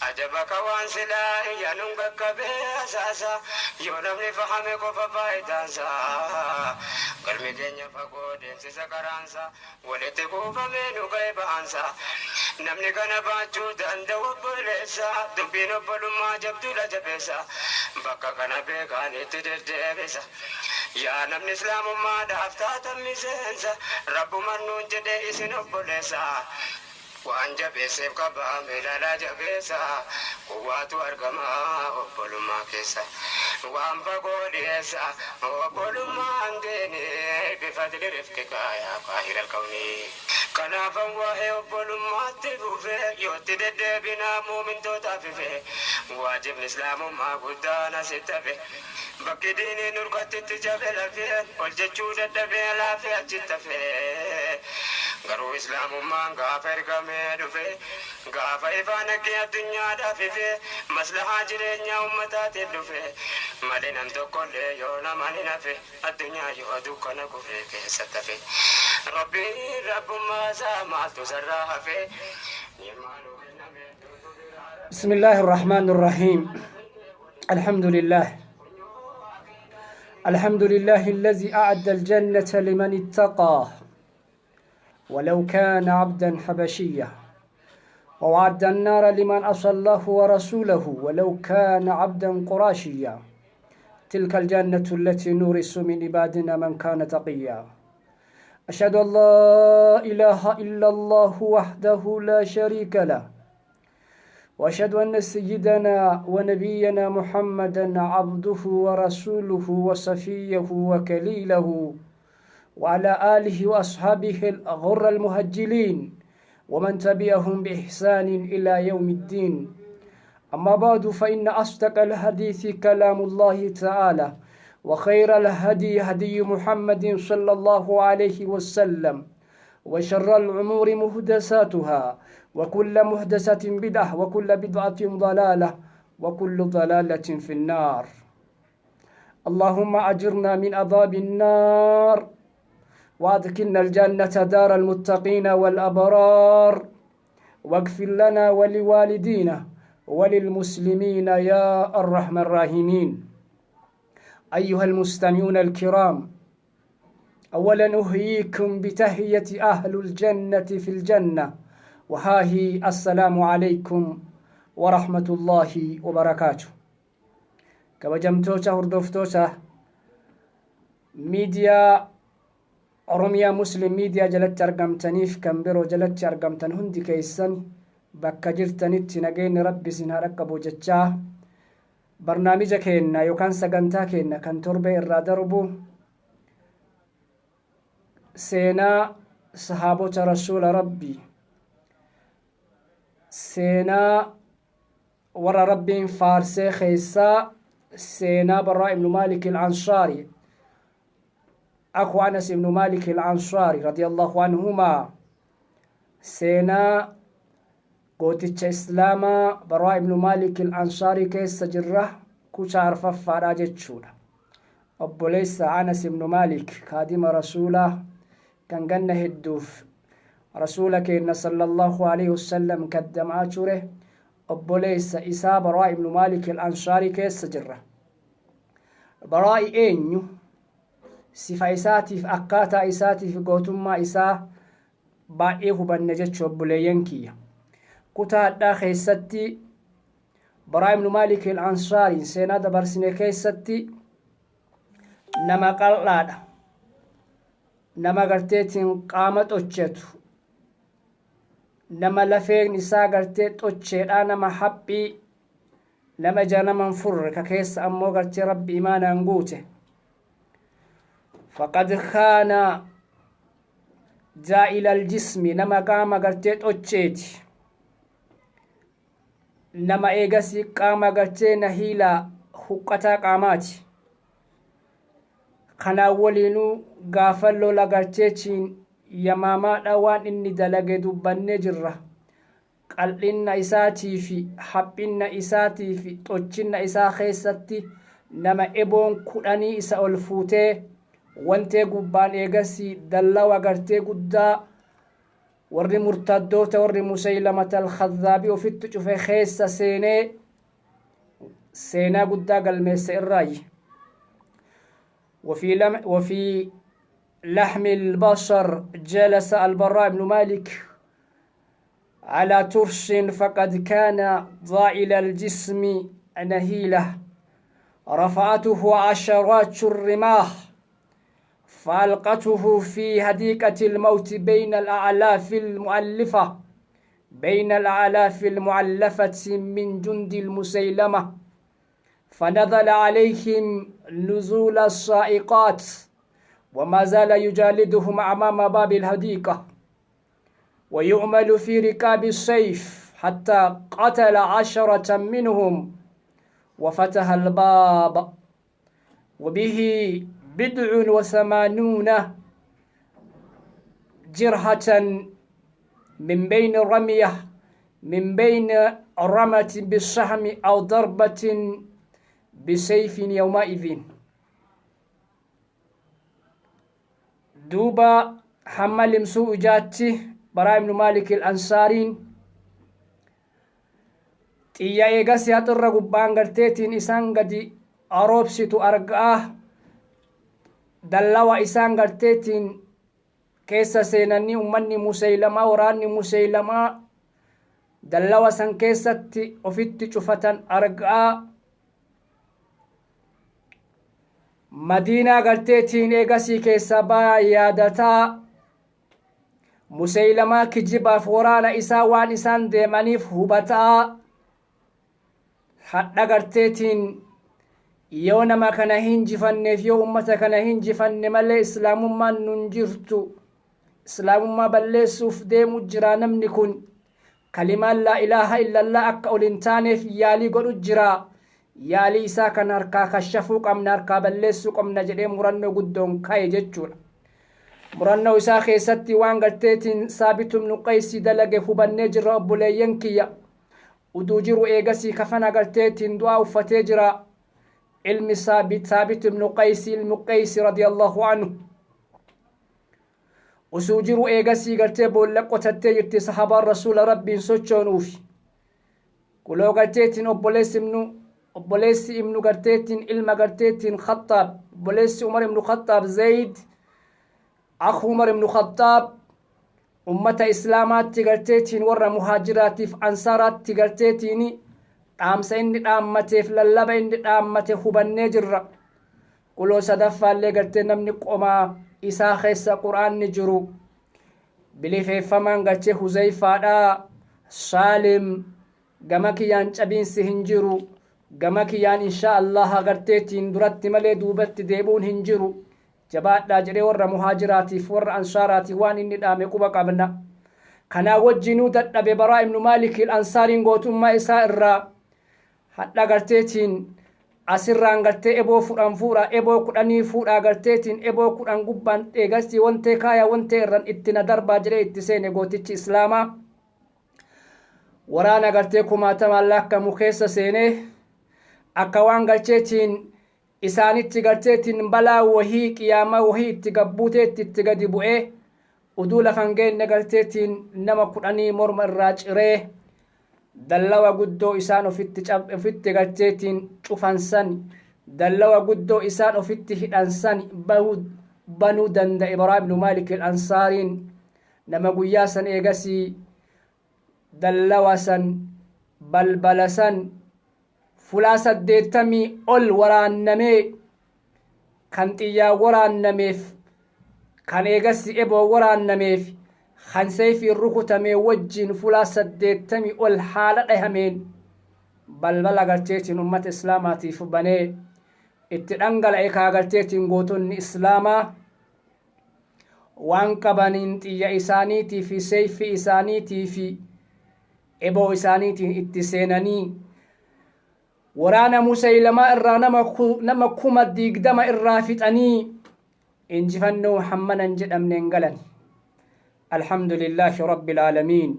Ajaba ka waan silaa iyyanuun qaqqabee asaasa yoo namni fahame qofa faayidaansa. Galmi keenya fagoo deemsisa karaansa walitti kuufamee nu ga'e ba'aansa. Namni kana baachuu danda'u obboleessa dubbiin obbolummaa jabduudha jabeessa bakka kana beekaan itti deddeebisa. Yaa namni islaamummaadhaaf taatan miseensa rabbumaan nuun jedhee isin obboleessa. Waan jabeesseef qabaa miidhalaa jabeessa quwwaatu argama obbolummaa keessa. Waan fagoo dhiyeessa obbolummaan deene bifadli rifqika yaa qaahira alkawni. Kanaafan waa'ee obbolummaatti fufee yootti deddeebinaa muumintootaaf ife waajibni islaamummaa guddaan asitti hafe. Bakki diiniin nurkattitti jabe lafee ol jechuu dadhabee laafee achitti hafe. Garuu islaamummaan gaafa ergamee dhufe gaafa ifaan aggee addunyaadhaaf ife maslahaa jireenyaa uummataatiif dhufe malee nam tokkollee yoo namaan hin hafe addunyaa yoo dukkana kufee keessatti hafe. Rabbiin rabbummaa isaa maaltu sarraa hafe? بسم الله الرحمن الرحيم. الحمد لله، الحمد لله الذي أعد الجنة لمن اتقى ولو كان عبدا حبشيا، ووعد النار لمن عصى الله ورسوله ولو كان عبدا قراشيا. تلك الجنة التي نورث من عبادنا من كان تقيا. أشهد أن لا إله إلا الله وحده لا شريك له، وأشهد أن سيدنا ونبينا محمدا عبده ورسوله وصفيه وكليله، وعلى آله وأصحابه الغر المهجلين ومن تبعهم بإحسان إلى يوم الدين. أما بعد، فإن أصدق الحديث كلام الله تعالى، وخير الهدي هدي محمد صلى الله عليه وسلم، وشر الأمور محدثاتها، وكل محدثة بدعة، وكل بدعة ضلالة، وكل ضلالة في النار. اللهم أجرنا من عذاب النار، وأدخلنا الجنة دار المتقين والأبرار، واغفر لنا ولوالدينا وللمسلمين يا أرحم الراحمين. أيها المستمعون الكرام، أولا أحييكم بتحية أهل الجنة في الجنة، وها هي السلام عليكم ورحمة الله وبركاته. Kabajamtoota hordoftoota miidiyaa Oromiyaa Muslim Miidiyaa jalatti argamtaniif kan biroo jalatti argamtan hundi keessan, bakka jirtanitti nageenyi Rabbi isin haa dhaqqabu jechaa, barnaamija keenna yookaan sagantaa keenna kan torbee irraa darbu seenaa sahaabota rasuula Rabbii, seenaa warra Rabbiin faarsee keessaa seenaa Barraa ibnu Maalik al-Ansaari, أخو أنس بن مالك الأنصاري رضي الله عنهما، seenaa gooticha islaamaa Baraa ibnu Maalik al-Ansaarii keessa jirra, kutaa arfaffaadha jechuudha. Obboleessa Anas ibnu Maalik, kaadima rasuulaa kan ganna hedduuf rasuula keenya صلى الله عليه وسلم kaddamaa ture, obboleessa isaa Baraa ibnu Maalik al-Ansaarii keessa jirra. Baraa'i eenyu? Sifa isaatiif, akkaataa isaatiif, gootummaa isaa baay'ee hubanne jechuu obboleeyyan kiyya. Kutaa hadhaa keessatti Baraa ibnu Maalik al-Ansaariin seenaa dabarsine keessatti nama qal'aadha. Nama garteetiin qaama xochetu. Nama lafeen isaa gartee xocheedha, nama haphii, nama ija naman furre, ka keessa ammoo gartee Rabbi imaanaan guute. فقد كان زائل الجسم, nama qaama gartee xocheeti, nama eegasi qaama gartee nahiila huqqataa qaamaati. Kanaan waliinuu gaafa lola garteetiin Yamaamaadha waan inni dalage dubbannee jirra. Qal'inna isaatii fi haphinna isaatii fi xochinna isaa keessatti nama eboon 10 isa ol fuutee wantee gubbaan eegasii dallawa gartee guddaa. Warri murtaddoota warri Musaylamata al-Khadhaabii ofitti cufe keessa seenee seenaa guddaa galmeesse irraayi. وفي لحم البشر جلس البراء بن مالك على ترش فقد كان ضائل الجسم نهيلة رفعته عشرات الرماح فألقته في هديكة الموت بين الأعلاف المعلفة من جند المسيلمة فنزل عليهم نزول الصائقات وما زال يجالدهم أمام باب الهديقة ويؤمل في ركاب السيف حتى قتل 10 منهم وفتح الباب وبه 87 جرحة من بين رمية من بين رمة بالسهم أو ضربة بسيف يومئذ. دوبا حمل مسوء جاتي براء بن مالك الأنصارين xiyya eegas haxirra gubbaan garteetiin isaan gadi aroobsitu argaa dallawa isaan garteetiin keessa seenanii ummanni Musaylamaa waraanni Musaylamaa dallawa san keessatti ofitti cufatan argaa Madiinaa garteetiin eegasii keessa baa yaadataa Musaylamaa kijibaaf waraana isaa waan isaan deemaniif hubataa hadha garteetiin yoo nama kana hinjifanneef yoo ummata kana hinjifanne malee islaamummaan nun jirtu islaamummaa balleessuuf deemu jira namni kun kalimaan laa ilaaha illallah akka ol hin taaneef yaalii godhu jira yaalii isaa kan harkaa kashafuu qabna harkaa balleessuu qabna jedhee murannoo guddoon ka'e jechuudha. Murannoo isaa keessatti waan garteetiin Saabitu ibnu Qaysi dalage hubannee jirra obboleeyyan kiyya. Uduu jiru eegasii kafana garteetiin du'aa uffatee jira. Ilmi Saabit Saabit ibnu Qaysi ilmu Qaysi radiyallahu anhu. Usuu jiru eegasii gartee boolla qotattee jirti sahabaan rasuula rabbiin sochoonuufi. Kuloo garteetiin obboleessi ibnu garteetiin ilma garteetiin Khattaab obboleessi Umar ibnu Khattaab Zayd akhu Umar ibnu Khattaab ummata islaamaatti garteetiin warra muhaajiraatiif ansaaraatti garteetiin dhaamsa inni dhaammateef lallaba inni dhaammate hubannee jirra. Kuloo sadaffaallee gartee namni qomaa isaa keessa quraanni jiru bilifeeffamaan gartee Huzayfaadhaa Saalim gama kiyyaan cabiinsi hin jiru gama kiyyaan inshaa Allah garteetiin duratti malee duubatti deebi'uun hin jiru jabaadhaa jedhee warra muhaajiraatiif warra ansaaraatiif waan inni dhaame quba qabna. Kanaa wajjinuu dadhabe Baraa ibnu Maalik ansaariin gootummaa isaa irraa hadha garteetiin asirraan gartee eboo fudhan fuudha eboo 10 fuudha garteetiin eboo 10 gubbaan eegasii wantee kaaya wantee irraan itti na darbaa jedhee itti seene gootichi islaamaa waraana gartee kumaatamaan lakkamu keessa seenee akka waan garteetiin isaanitti garteetiin balaa wahii qiyaamaa wahii itti gabbuuteetti itti gadi bu'ee uduu lafan geenne garteetiin nama 10 morma irraa ciree dallawa guddoo isaan ofitti garteetiin cufansan dallawa guddoo isaan ofitti hidhansan banuu danda'e Baraa ibnu Maalik al-Ansaariin nama guyyaa san eegasii dallawa san balbala san fulaa 80 ol waraannamee kan xiyyaa waraannameef kan eegasii eboo waraannameef kan sayfiin rukutamee wajjin fulaa 80 ol haala dhahameen balbala garteetiin ummata islaamaatiif banee itti dhangala'e kaa garteetiin gootonni islaamaa waan qabaniin xiyya isaaniitii fi sayfii isaaniitii fi eboo isaaniitiin itti seenanii waraana Musaylamaa irraa nama 20,000 irraa fixanii injifannoo hammanan jedhamneen galan. الحمد لله رب العالمين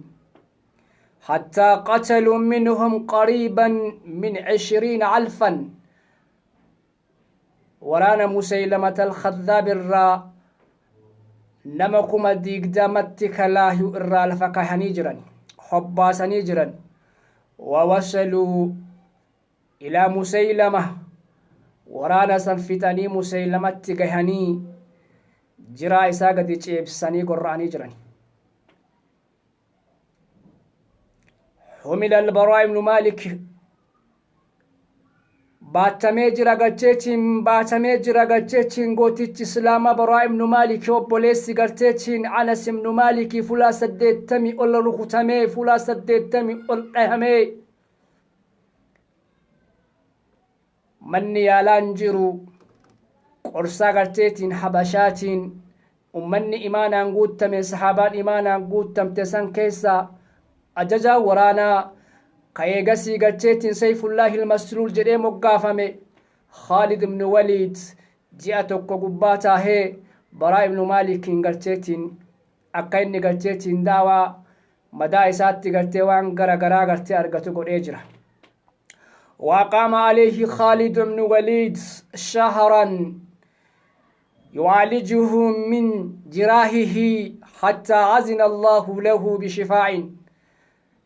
حتى قتلوا منهم قريبا من 20,000 ورانا مسيلمة الخذاب الرا Nama 20,000tti kalaahiu irraa lafa kahanii jiran, hobbaasanii jiran. Wawasaluu ilaa Musaylama, waraana san fixanii Musaylamatti gahanii jiraa isaa gadi ceebsanii gorra'anii jiran. Humila Albaraa ibnu Maalik baatamee jira garteetiin, baatamee jira garteetiin. Gootichi Islaamaa Baraa ibnu Maalik, obboleessi garteetiin Anas ibnu Maalikii, fulaa 80 ol rukutamee, fulaa 80 ol dhahamee, manni yaalaan jiru qorsaa garteetiin Habashaatiin ummanni imaanaan guuttame, sahaabaan imaanaan guuttamte san keessa ajajaa waraanaa ka eegasii garteetiin Sayfullaahi Ilmasluul jedhee moggaafame Khaalid ibnu Waliid ji'a 1 gubbaa taahee Baraa ibnu Maalikiin garteetiin akka inni garteetiin daawaa madaa isaatti gartee waan gara garaa gartee argatu godhee jira. وقام عليه خالد بن وليد شهرا يعالجه من جراحه حتى أذن الله له بشفاء.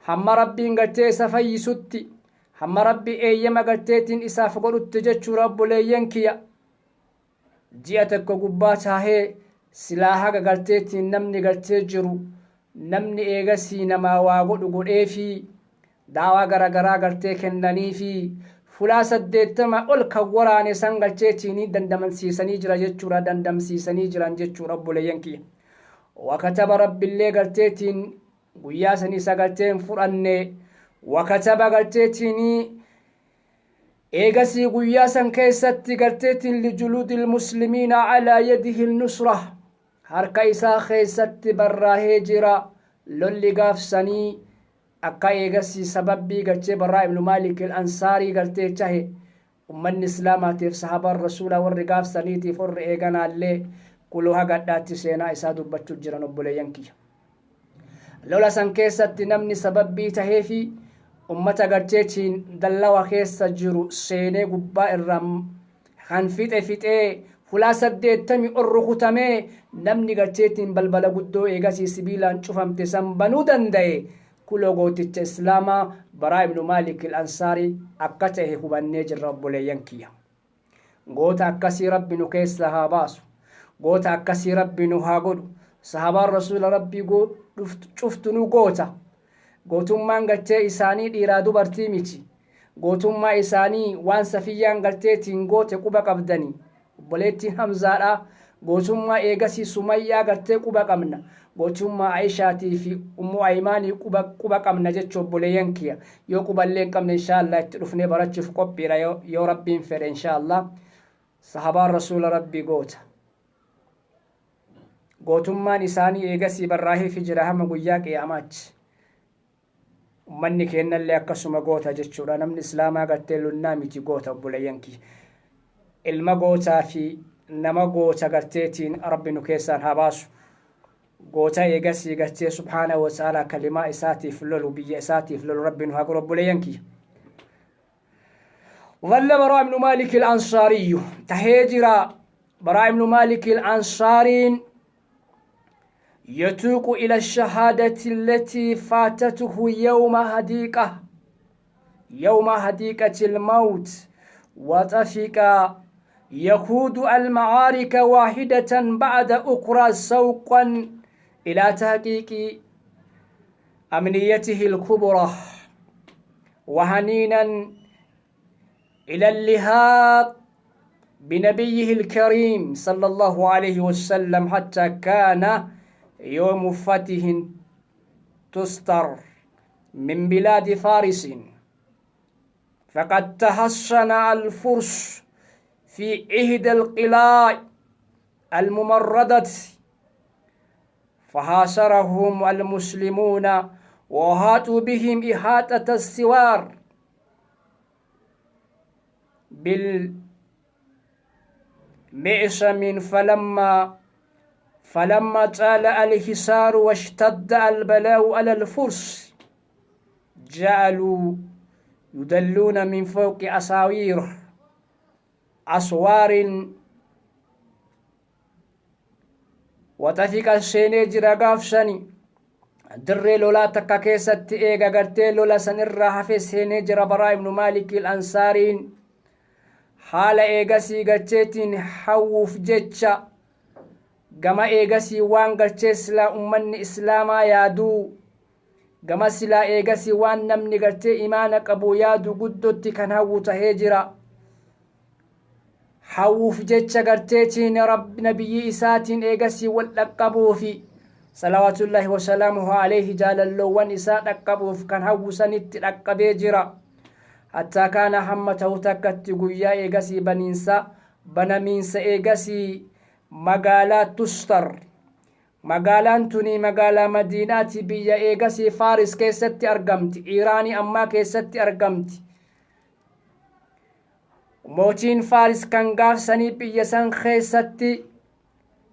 Hamma Rabbiin gartee isa fayyisutti, hamma Rabbi eeyyama garteetiin isaaf godhutti jechuu. Rabboleeyyan kiyya, ji'a 1 gubbaa taahee silaa haga garteetiin namni gartee jiru, namni eegasii namaa waa godhu godheefi, daawaa garagaraa gartee kennaniifi, fulaa 80 ol kan waraane san galcheetiinii dandamansiisanii jira jechuudha, dandamsiisanii jiran jechuudha. Obboleeyyan kiyya, wakataba Rabbillee garteetiin guyyaa san isa garteen fudhanne. Wakataba garteetiinii eegasii guyyaa san keessatti garteetiin lijuluudi lmuslimiina calaa yadihi lnusra harka isaa keessatti barraahee jira. Lolli gaafsanii akka eegasii sababbii gartee Barraa ibnu Maalik Ansaarii gartee tahe ummanni Islaamaatiif, sahabaan Rasuulaa warri gaafsaniitiif, warri eeganaallee kuluu hagadhaatti seenaa isaa dubbachuu jiran. Obboleeyyan kiyya, lola san keessatti namni sababbii taheefi ummata garteetiin dallawa keessa jiru seenee gubbaa irraa kan fixe fixee, fulaa 80 ol rukutamee, namni garteetiin balbala guddoo eegasii sibiilaan cufamte san banuu danda'e kuloo gooticha Islaamaa Baraa ibnu Maalik Ansaarii akka ta'e hubannee jirra. Obboleeyyan kiyya, goota akkasii Rabbi nu keessa haa baasu, goota akkasii Rabbi nu haa godhu. Sahabaan Rasuula Rabbii cuftu nu goota. Gootummaan gartee isaanii dhiiraa dubartii miti. Gootummaa isaanii waan Safiyyaan garteetiin goote quba qabdanii, obboleettiin Hamzaadha. Gootummaa eegasii Sumayyaa gartee quba qabna. Gootummaa Aishaatii fi Ummu Aymaanii quba qabna jechuu. Obboleeyyan kiyya, yoo quballee hin qabne, inshaallah itti dhufnee barachuuf qophiidha, yoo Rabbiin fedhe inshaallah. Sahabaan Rasuula Rabbii goota. Gootummaan isaanii eegasii barraaheefi jira hamma guyyaa qiyaamaatti. Ummanni kennallee akkasuma goota jechuudha. Namni Islaamaa gartee lunnaa miti, goota. Obboleeyyan kiyya, ilma gootaa fi nama goota garteetiin Rabbi nu keessaan haa baasu. Goota eegasii gartee subhaana wa ta'ala kalimaa isaatiif lolu, biyya isaatiif lolu Rabbi nu haa godhu. Obboleeyyan kiyya, ظل براء بن مالك الأنصاري تهجر براء بن مالك الأنصاري يتوق إلى الشهادة التي فاتته يوم هديقة الموت، وطفق يخوض المعارك واحدة بعد أخرى سوقا إلى تحقيق أمنيته الكبرى وحنينا إلى اللحاق بنبيه الكريم صلى الله عليه وسلم، حتى كان يوم فتح تستر من بلاد فارس، فقد تحصن الفرس في إحدى القلاع الممردة، فحاصرهم المسلمون وأحاطوا بهم إحاطة السوار بالمعصم. فلما طال الحصار واشتد البلاء على الفرس، جعلوا يدلون من فوق أسوار. Waxafiqa seenee jira gaafsani dirree lolaa takka keessatti eega gartee lola san irraa hafe seenee jira Baraa ibnu Maalikil Ansaariin. Haala eegasii garteetiin hawwuuf jecha gama eegasii waan gartee silaa ummanni islaamaa yaaduu, gama silaa eegasii waan namni gartee imaana qabu yaadu guddotti kan hawwu tahee jira. Hawwuuf jecha garteetiin Rabbi nabiyyii isaatiin eegasii wal dhaqqabuufi salawaatullaahi wasalaamuhu alayhi jaalalloowwan isaa dhaqqabuuf kan hawwu sanitti dhaqqabee jira. Hattaa kaana hamma ta'u takkatti guyyaa eegasii baniinsa banamiinsa eegasii magaalaa Tustar. Magaalaan tuni magaalaa Madiinaati, biyya eegasii Faaris keessatti argamti, Iiraanii ammaa keessatti argamti. Mootiin Faaris kan gaafsanii biyya san keessatti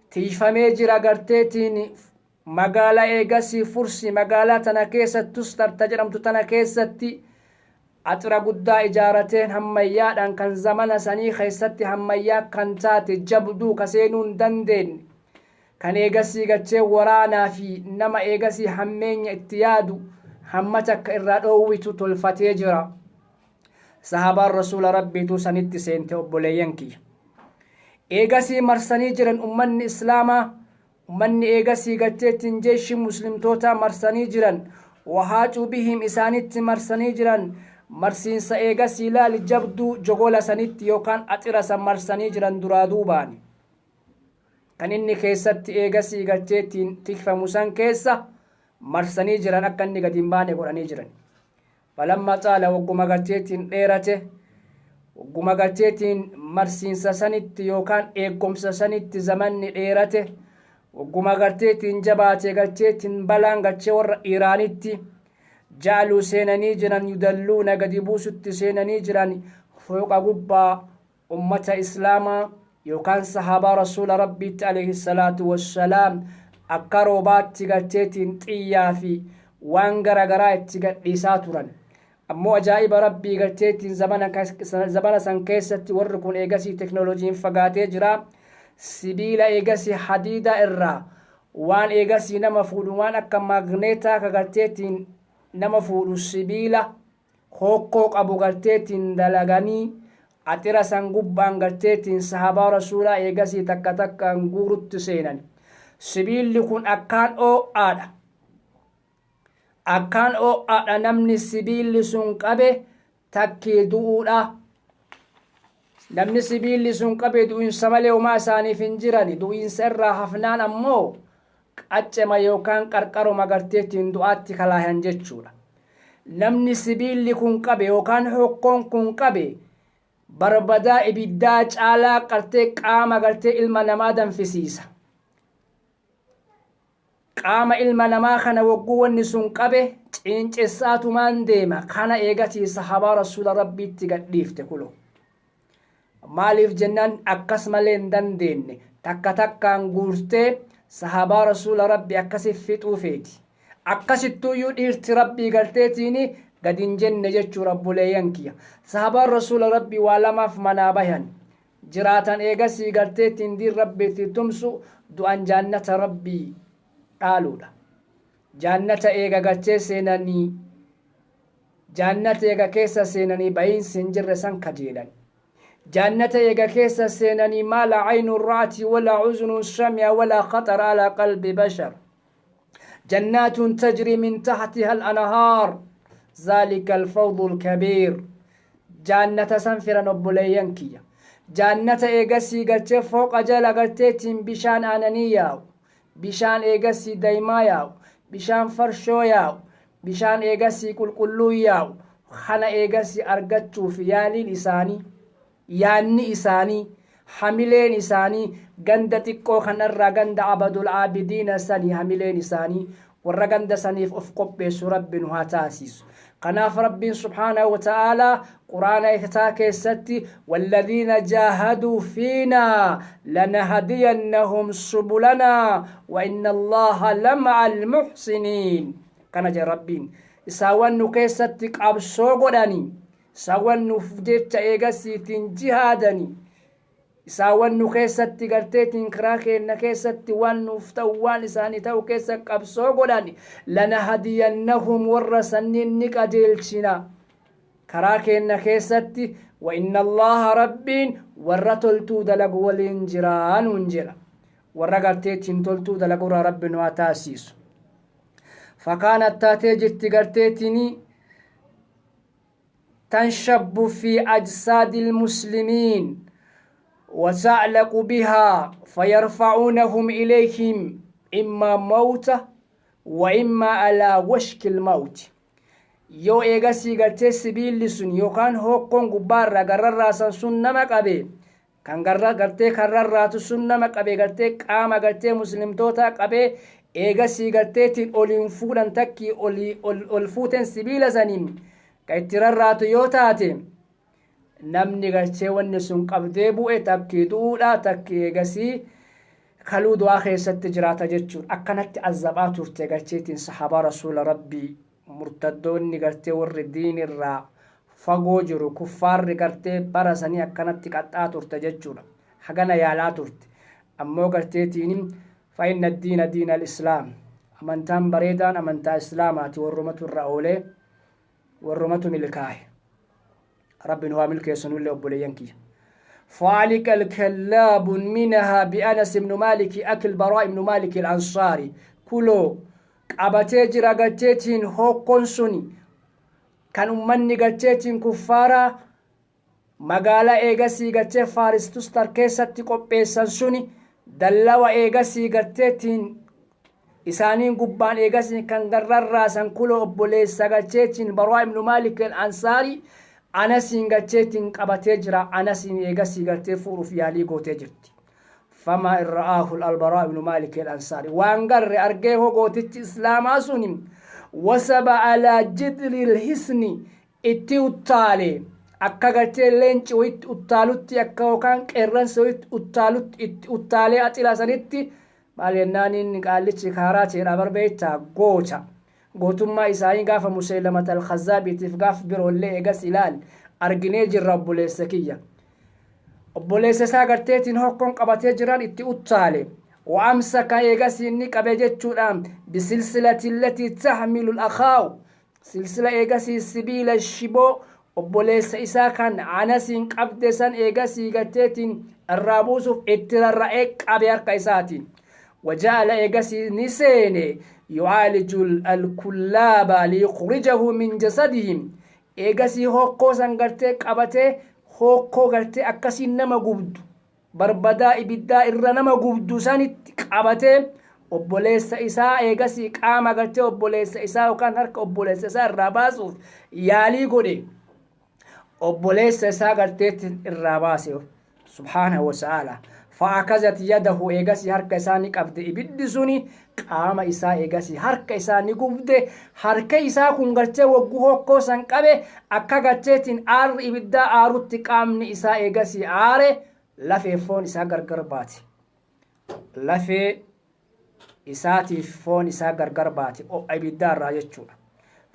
tiifamee jira garteetiin magaalaa eegasii Fursi magaalaa tana keessa Tustar ta jedhamtu tana keessatti axira guddaa ijaarateen hammayyaadhaan kan zamana sanii keessatti hammayyaa kan taate jabduu ka seenuu hin dandeenye, kan eegasii gachee waraanaa fi nama eegasii hammeenya itti yaadu hamma takka irraa dhoowwitu tolfatee jira. Sahabaan Rasuula Rabbiituu sanitti seente. Obboleeyyan kiyya, eegasii marsanii jiran ummanni islaamaa, ummanni eegasii gacheettiin jeeshi muslimtoota marsanii jiran. Wahaacuu bihim isaanitti marsanii jiran. Marsiinsa eegasii laali jabduu jogola sanitti yookaan axira san marsanii jiran duraa duubaani kan inni keessatti eegasii gacheettiin tikfamu san keessa marsanii jiran, akka inni gadi hin baane godhanii jiran. Falamma xaala wagguma garteetiin dheerate, wagguma garteetiin marsiinsa sanitti yookaan eeggomsa sanitti zamanni dheerate, wagguma garteetiin jabaate garteetiin balaan gartee warra Iiraanitti ja'aluu seenanii jiran, yudalluuna gadi buusutti seenanii jiran fooqa gubbaa ummata islaamaa yookaan sahaabaa Rasuula Rabbiitti alayhi salaatu wassalaam akka roobaatti garteetiin xiyyaa fi waan gara garaa itti gadhiisaa turan. Ammoo ajaa'iba Rabbii garteetiin zamana san keessatti warri kun eegasii teknooloojiin fagaatee jira. Sibiila eegasii hadiida irraa waan eegasii nama fuudhu, waan akka maagneetaa ka garteetiin nama fuudhu, sibiila hokkoo qabu garteetiin dalaganii axira san gubbaan garteetiin sahabaa Rasuulaa eegasii takka takkaan guurutti seenan. Sibiilli kun akkaan oo'aadha, akkaan oo'aadha. Namni sibiilli sun qabe takkii du'uudha. Namni sibiilli sun qabe du'insa malee homaa isaaniif hin jirani. Du'insa irraa hafnaan ammoo qaccema yookaan qarqaruma garteettiin du'aatti kalaahan jechuudha. Namni sibiilli kun qabe yookaan hokkoon kun qabe barbadaa ibiddaa caalaa qartee qaama gartee ilma namaa danfisiisa. Qaama ilma namaa kana wagguu wanni sun qabe ciincessaatumaan deema. Kana eegatii sahabaa Rasuula Rabbiitti gadhiifte kulo. Maaliif jennaan akkas malee hin dandeenye, takka takkaan guurtee sahabaa Rasuula Rabbi akkasi fixuu feeti. Akkasittuuyyuu dhiirti Rabbii garteetiin gad hin jenne jechuu. Rabboleeyyan kiyya, sahabaan Rasuula Rabbii waa lamaaf manaa bayan: jiraatan eegasii garteettiin diin Rabbiitti tumsu, du'an jaannata Rabbii dhaaluudha. Jaannata eega gartee seenanii, jaannata eega keessa seenanii bayiinsi hin jirre san kajeelan. Jaannata eega keessa seenanii maa laa caynun ra'ati walaa uzunun sami'a walaa khaxara alaa qalbi bashar, jannaatun tajrii min taxtiha al-anhaar, zaalika alfawdu alkabiir. Jaannata san firan. Obboleeyyan kiyya, jaannata eegasii gartee fooqa jala garteetiin bishaan aananii yaa'u, bishaan eegasii daymaa yaa'u, bishaan farshoo yaa'u, bishaan eegasii qulqulluu yaa'u kana eegasii argachuuf yaaliin isaanii, yaanni isaanii, hamileen isaanii ganda xiqqoo kanarraa ganda Abadul Aabidiina sanii hamileen isaanii warra ganda saniif of qopheessu Rabbi nu haa taasisu. Kanaaf Rabbiin subhaanahu wa ta'aalaa Quraana isaa keessatti walladhiina jaahaduu fiinaa lanahdiyannahum subulanaa wa inna Allaha lama'a almuhsiniin kana jedha Rabbiin. Isaawwan nu keessatti qabsoo godhanii, isaawwan nuuf jecha eegasiitiin jihaadanii, Isaawwan nu keessatti garteetiin karaa keenna keessatti waan nuuf ta'u waan isaanii ta'u keessa qabsoo godhan, lanahdiyannahum, warra sanniin ni qajeelchina karaa keenna keessatti. Wa inna Allaha, Rabbiin warra toltuu dalagu waliin jiraa nuun jedha. Warra garteetiin toltuu dalagurraa Rabbi nu haa taasisu. Fakaanat, taatee jirti garteetiin, تنشب في أجساد المسلمين وتعلق بها، فيرفعونهم إليهم إما موتى وإما على وشك الموت. Yoo eegasii gartee sibiilli sun yookaan hokkoon gubbaarraa gararraasan sun nama qabe, kan garra gartee kan rarraatu sun nama qabe, gartee qaama gartee muslimtoota qabee, eegasii garteetiin oliin fuudhan, takkii ol fuuten sibiila saniin ka itti rarraatu yoo taate, namni gartee wanni sun qabdee bu'e takkii du'uudha, takkii eegasii kaluu du'aa keessatti jiraata jechuudha. Akkanatti azabaa turte garteetiin sahabaa Rasuula Rabbii murtaddoonni, gartee warri diinirraa fagoo jiru, kuffaarri gartee bara sanii akkanatti qaxxaa turte jechuudha. Hagana yaalaa turte. Ammoo garteetiin فإن الدين دين الإسلام, amantaan bareedaan amantaa Islaamaati. Warrumatu irra oolee, warrumatu milkaahe. Rabbi nu haa milkeessunullee, obboleeyyan kiyya. فعلق الكلاب منها بأنس بن مالك أخي البراء بن مالك الأنصاري. Kuloo qabatee jira garteetiin hokkoon suni kan ummanni garteetiin kuffaaraa magaalaa eegasii gartee Faaristustar keessatti qopheessan suni, dallawa eegasii garteetiin isaaniin gubbaan eegasii kan garrarraasan, kuloo obboleessa garteetiin Baraa ibnu Maalik al-Ansaarii Anasiin garteetiin qabatee jira. Anasiin eegasii gartee fuudhuuf yaalii gootee jirti. فما إن رآه البراء بن مالك الأنصاري, waan garre argee hogootichi Islaamaa suni, وثب على جدر الحصن, itti uttaale akka gartee leenci wayitti uttaalutti, akka yookaan qeerransa wayitti uttaalutti, itti uttaalee axila sanitti. Maal jennaan, inni qaallichi kaaraateedha barbeeyta, goota gootummaa isaanii gaafa Museylamat Alkhazaabiitiif gaaf biroollee eegas ilaal arginee jirra. Obboleessa kiyya, obboleessa isaa garteetiin hokkoon qabatee jiran itti uttaale. وأمسك, eegas inni qabe jechuudha, بسلسلة التي تحمل الأخاو, silsila eegasii sibiila shiboo obboleessa isaa kan Anasiin qabde san eegasii garteetiin irraa buusuuf itti rarra'ee qabe harka isaatiin. وجعل, eegasii ni seene, يعالج الكلاب ليخرجه من جسدهم. Eegasii hokkoo san gartee qabatee, hokkoo gartee akkasiin nama gubdu, barbadaa ibiddaa irra nama gubdu sanitti qabatee, obboleessa isaa eegasii qaama gartee obboleessa isaa yookaan harka obboleessa isaa irraa baasuuf yaalii godhe. Obboleessa isaa garteetti irraa baase, سبحانه وتعالى. فأخذت يده, eegasii harka isaa ni qabde ibiddi suni. Qaama isaa eegasii harka isaa ni gubde. Harka isaa kun gartee wagguu hokkoo san qabe, akka garteetiin aarri ibiddaa aarutti qaamni isaa eegasii aare. Lafee foon isaa gargar baate, lafee isaatiif foon isaa gargar baate ho'a ibiddaa irraa jechuudha.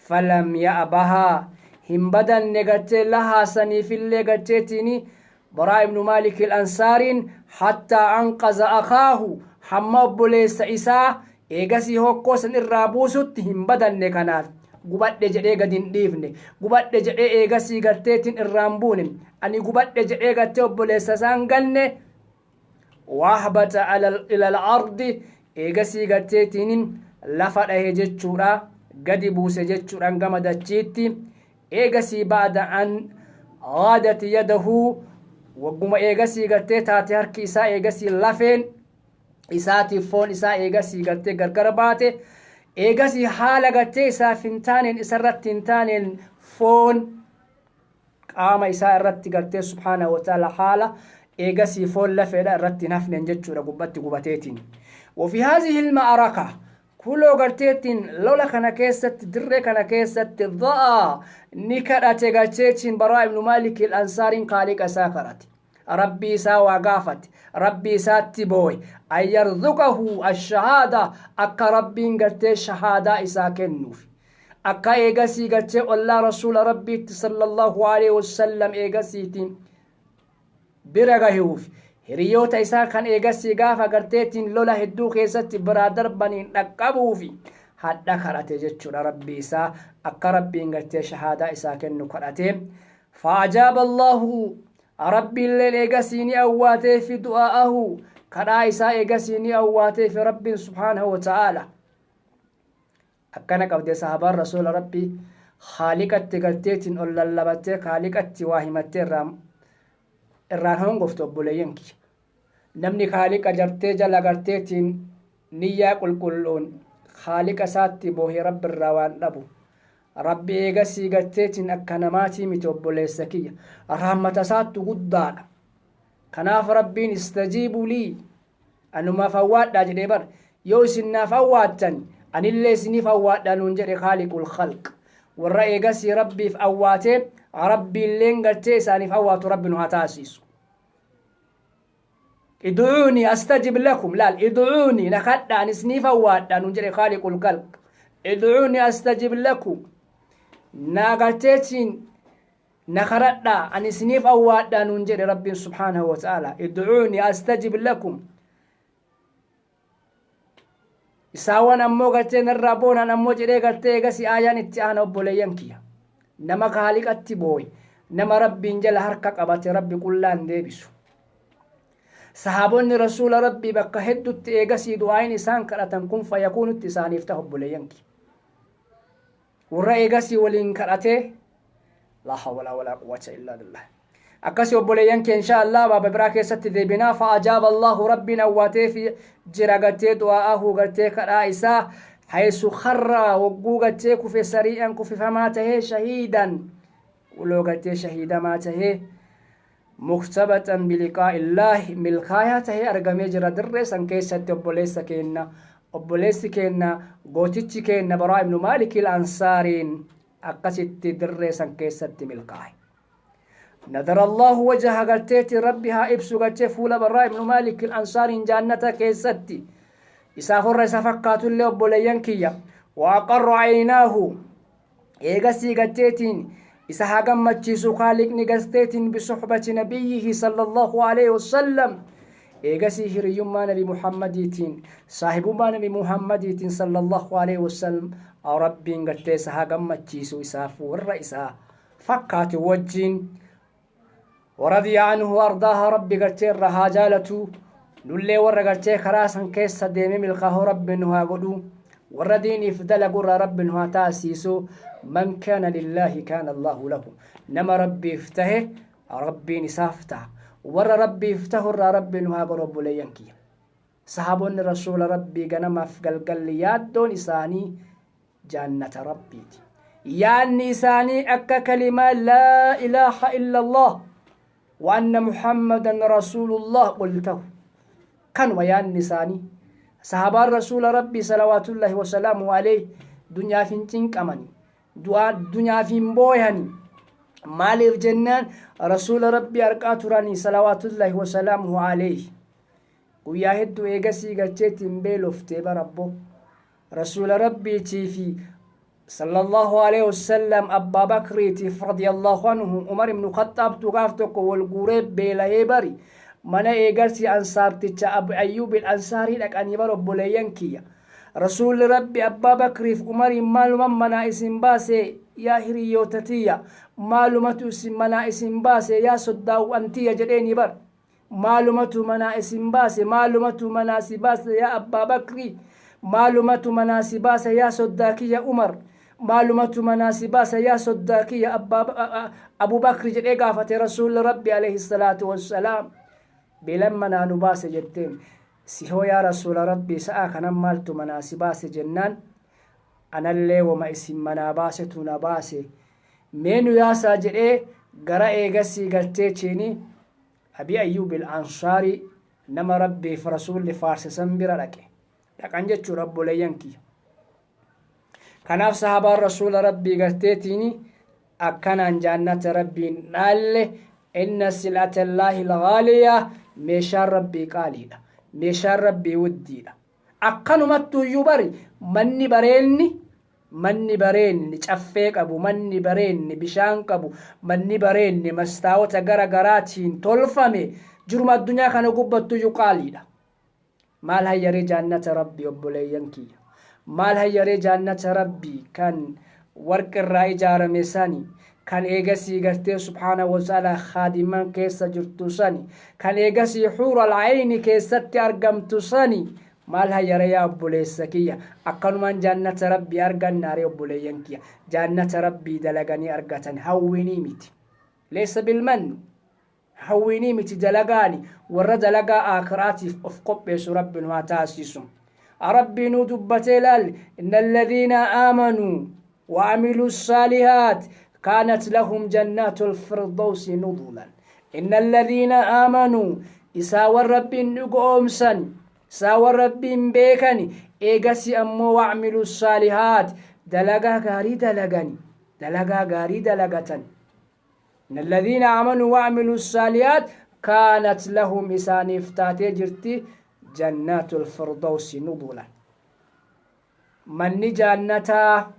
فلم يأبها, hin badanne gartee lahaa saniifillee garteetiini Baraa ibnu Maalik Ansaariin, حتى أنقذ أخاه, hamma obboleessa isaa eegasii hokkoo san irraa buusutti hin badanne. Kanaaf gubadhe jedhee gadi hin dhiifne. Gubadhe jedhee eegasii garteetiin irraan buune. Ani gubadhe jedhee gartee obboleessa isaan ganne. وأهبط إلى الأرض, eegasii garteetiin lafa dhahe jechuudha, gadi buuse jechuudhaan gama dachiitti. Eegasii بعد أن غادت يده, wagguma eegasii gartee taate harki isaa eegasii lafeen isaatiif foon isaa eegasii gartee gargar baate, eegasii haala gartee isaaf hin taaneen, isarratti hin taaneen, foon qaama isaa irratti gartee, سبحانه وتعالى, haala eegasii foon lafeedha irratti hin hafneen jechuudha gubbatti gubateetiin. وفي هذه المعركة, kuloo garteettiin lola kana keessatti, dirree kana keessatti, دعا, ni kadhate garteetiin Baraa ibnu Maalik Ansaariin, kaaliqa isaa kadhate, Rabbii isaa waa gaafate, Rabbii isaatti booye, أن يرزقه الشهادة, akka Rabbiin gartee shahaadaa isaa kennuuf, akka eegasii gartee ollaa Rasuula Rabbiitti صلى الله عليه وسلم eegasiitiin bira gahuuf. Hiriyoota isaa kan eegasii gaafa garteetiin lola hedduu keessatti biraa darbaniin dhaqqabuufi hadha kadhate jechuudha. Rabbii isaa akka Rabbiin gartee shahaadaa isaa kennu kadhate. Fa'ajaaba Allahu, Rabbiilleen eegasii ni awwaateefi du'aa'ahu, kadhaa isaa eegasii ni awwaateefi Rabbiin subhaanahu wa ta'aala. Akkana qabde sahabaan Rasuula Rabbii, Khaaliqatti garteetiin ol lallabattee, Khaaliqatti waa himattee irraan hongoftu. Obboleeyyan kiyya, namni Khaaliqa jartee jala garteetiin niyyaa qulqulluun Khaaliqa isaatti boohee Rabbi irraa waan dhabu, Rabbi eegasii garteetiin akka namaatii miti. Obboleessa kiyya, rahmata isaattu guddaadha. Kanaaf Rabbiin "Istajiibuu lii", anumaaf awwaadhaa jedhee bar. Yoo isin naaf awwaattan, anillee isiniif awwaadhaa nuun jedhe Khaaliqul khalq. Warra eegasii Rabbiif awwaatee Rabbiilleen gartee isaaniif awwaatu Rabbi nu haa taasisu. "Idcuunii astajib lakum." Laal, "Idcuunii", na kadhaa, an isiniif awwaadhaa nuun jedhe Khaaliqul khalq. "Idcuunii astajib lakum", naa garteetiin na kadhadhaa, an isiniif awwaadhaa nuun jedhe Rabbiin subhaanahu wa ta'ala. "Idcuunii astajib lakum." Isaawwan ammoo gartee narraa boonan ammoo jedhee gartee eegasi aayaan itti aana. Obboleeyyan kiyya, nama Kaaliqatti booye, nama Rabbiin jala harka qabate, Rabbi qullaan deebisu. Sahaabonni Rasuula Rabbii bakka heddutti eegasii du'aayin isaan kadhatan kun fayakuunutti isaaniif ta'a. Obboleeyyan kiyya, warra eegasii waliin kadhatee, laa hawla walaa quwwata illaa billah. Akkasi obboleeyyan kee, insha Allah baaba biraa keessatti deebinaa. Fa'ajaaba Allahu, Rabbiin awwaatee fi jira gartee du'aa'ahu, gartee kadhaa isaa, haysu kharra, wagguu gartee kufe, sarii'an kufifamaa tahee, shahiidan, uloo gartee shahiidamaa tahee, muktabaxan biliqaa illaahi, milkaayaa tahee argamee jira dirree san keessatti. Obboleessa keenna, obboleessi keenna, gootichi keenna Baraa ibnu Maalikil Ansaariin akkasitti dirree san keessatti milkaa'e. Nadara Allahu wajaha, garteetti Rabbi haa ibsu gartee fuula Barraa ibnu Maalik Ansaariin jaannata keessatti, isaaf warra isa fakkaatullee. Obboleeyyan kiyya, waaqarru aynaahu, eegasii garteetiin isa haa gammachiisu Kaaliqni garteetiin bisuhbati nabiyyihi sallallahu alaihi wasallam, eegasii hiriyyummaa Nabi Muhammadiitiin, saahibummaa Nabi Muhammadiitiin sallallahu alaihi wasallam Rabbiin gartee isa haa gammachiisu, isaaf warra isaa fakkaatu wajjiin. Waradiya anhu ardaaha, Rabbi gartee irra haa jaalatu. Nullee warra gartee karaa san keessa deeme milkaa'uu Rabbi nu haa godhu. Warra diiniif dalagu irraa Rabbi nu haa taasisu. Man kaana lillaahi kaana Allaahu lahu. Nama Rabbiif tahe Rabbiin isaaf taha. Warra Rabbiif tahu irraa Rabbi nu haa godhu. Obboleeyyan kiyya, sahaabonni Rasuula Rabbii ganamaaf galgalli yaaddoon isaanii jaannata Rabbiiti. Yaanni isaanii akka kalimaa laa ilaaha illa Allah wa anna Muhammadan rasuulullah ol ta'u kanuma yaanni isaanii. Sahabaan Rasuula Rabbii salawaatullaahi wasalaamu alayhi dunyaaf hin cinqamani, dunyaaf hin booyani. Maaliif jennaan, Rasuula Rabbii harqaa turanii salawaatullaahi wasalaamuhu alayhi. Guyyaa hedduu eegasii galcheetiin beeloftee barabbo Rasuula Rabbiitii fi sallallahu alaihi wasallam, Abbaa Bakriitiif radiyallahu anhu, Umar ibnu Khaxaabtu gaaf tokko wal guuree beelahee bari. Mana eegarsi ansaarticha Abu Ayyuubil Ansaarii dhaqanii bar. Obboleeyyan kiyya, Rasuulli Rabbi Abbaa Bakriif Umariin "Maaluman manaa isin baase, yaa hiriyoota tiyya? Maalumatu isin manaa isin baase, yaa soddaawwan tiyya?" jedheeni bar. "Maalumatu manaa isin baase? Maalumatu manaa si baase, yaa Abbaa Bakrii? Maalumatu manaa si baase, yaa soddaa kiyya Umar? Maalumatu manaa si baase, yaa soddaa kiyya abbaa Abubakri?" jedhee gaafate Rasuulli Rabbi alayhi salaatu wassalaam. "Beelan manaa nu baase" jetteen. "Si hoo, yaa Rasuula Rabbii, sa'a kanan maaltu manaa si baase?" jennaan, "Anallee wama isin manaa baasetu na baase. Mee nu yaasaa" jedhee gara eegasii galtee chiini Abi Ayyuubil Ansaarii, nama Rabbiif Rasuulli faarsisan bira dhaqe, dhaqan jechuudha, obboleeyyan kiyya. Kanaaf sahabaan Rasuula Rabbii garteetiini akkanaan jaannata Rabbiin dhaalle. Inna sil'atallaahi alghaaliyaa, meeshaan Rabbii qaaliidha, meeshaan Rabbii wuddiidha. Akkanumattu iyyuu bari manni bareenni, manni bareenni caffee qabu, manni bareenni bishaan qabu, manni bareenni mastaawota gara garaatiin tolfame. Jiruma addunyaa kana gubbattuyyuu qaaliidha. Maal hayyaree jaannata Rabbii, obboleeyyan kiyya? Maal hayyaree jaannata Rabbii kan warqi irraa ijaarame sani, kan eegasii gartee subhaana wa ta'ala khaadiman keessa jirtu sani, kan eegasii xuura alcayni keessatti argamtu sani, maal hayyaree yaa obboleessa kiyya? Akkanumaan jaannata Rabbii argannaaree, obboleeyyan kiyya? Jaannata Rabbii dalaganii argatan, hawwinii miti. Leessa bilman hawwiinii miti, dalagaani. Warra dalagaa aakiraatiif of qopheessu Rabbi nu haa taasisu. Rabbii nuu dubbatee laal: إن الذين آمنوا وعملوا الصالحات كانت لهم جنات الفردوس نزلا. إن الذين آمنوا, isaa Rabbiin dhugoomsan, isaa Rabbiin beekani, eegasi ammoo وعملوا الصالحات, dalagaa gaarii dalagani, dalagaa gaarii dalagatan. إن الذين آمنوا وعملوا الصالحات كانت لهم, isaaniif taatee jirti, جنات الفردوس نزلا. Manni jaannataa,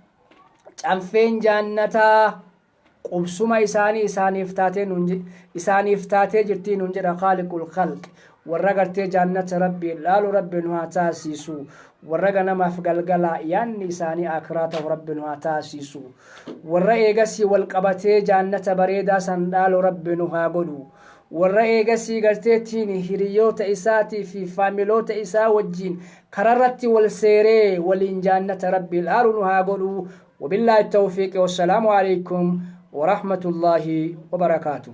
canfeen jaannataa qubsuma isaanii isaaniif taatee, isaaniif taatee jirtii nuun jedha خالق الخلق. Warra gartee jaannata Rabbii laalu Rabbi nu haa taasisu. Warra ganamaaf galgalaa yaanni isaanii akiraa ta'u Rabbi nu haa taasisu. Warra eegasii wal qabatee jaannata bareedaa san dhaalu Rabbi nu haa godhu. Warra eegasii garteetiin hiriyoota isaatii fi faamiloota isaa wajjiin kararratti wal seeree waliin jaannata Rabbii laalu nu haa godhu. وبالله التوفيق، والسلام عليكم ورحمة الله وبركاته.